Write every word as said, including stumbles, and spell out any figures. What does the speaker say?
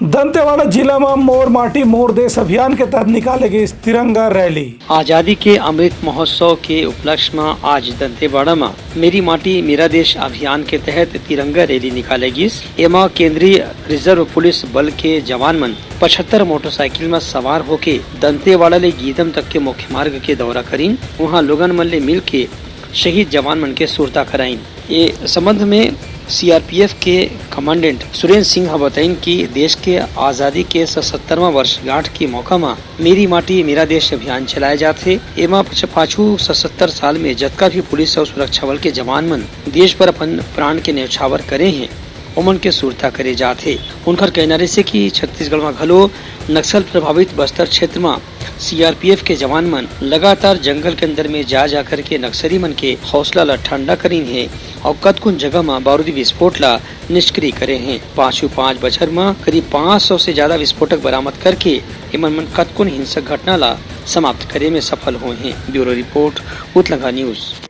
दंतेवाड़ा जिला म मोर माटी मोर देश अभियान के तहत निकाले गइस तिरंगा रैली। आजादी के अमृत महोत्सव के उपलक्ष्य म आज दंतेवाड़ा म मेरी माटी मेरा देश अभियान के तहत तिरंगा रैली निकाले गिस। एमा केंद्रीय रिजर्व पुलिस बल के जवान मन पचहत्तर मोटरसाइकिल म सवार होके दंतेवाड़ा ले गीदम तक के मुख्य मार्ग के दौरा करिन। उहाँ लोगन मन ले मिलके शहीद जवान मन के सुरता कराइन। ए संबंध में सीआरपीएफ के कमांडेंट सुरेंद्र सिंह ह बताइन कि देश के आजादी के सतहत्तरवां वर्षगांठ के मौका म मेरी माटी मेरा देश अभियान चलाए जात हे। एमा पछ-, पाछू सतहत्तर साल में जतका भी पुलिस अउ सुरक्षा बल के जवान मन देश बर अपन प्राण के न्यौछावर करे हें, ओमन के सुरता करे जात हे। उनकर कहना रहिसे कि छत्तीसगढ़ म घलो नक्सल प्रभावित बस्तर क्षेत्र म सीआरपीएफ के जवान मन लगातार जंगल के अंदर में जा जाकर के नक्सली मन के हौसला ला ठंडा करिन हे अउ कतकुन जगह म बारूदी विस्फोट ला निष्क्रिय करे हें। पाछू पाँच बछर म करीब पाँच सौ से ज्यादा विस्फोटक बरामद करके एमन मन कतकुन हिंसक घटना ला समाप्त करे में सफल होए हें। Bureau report, Utlanga news.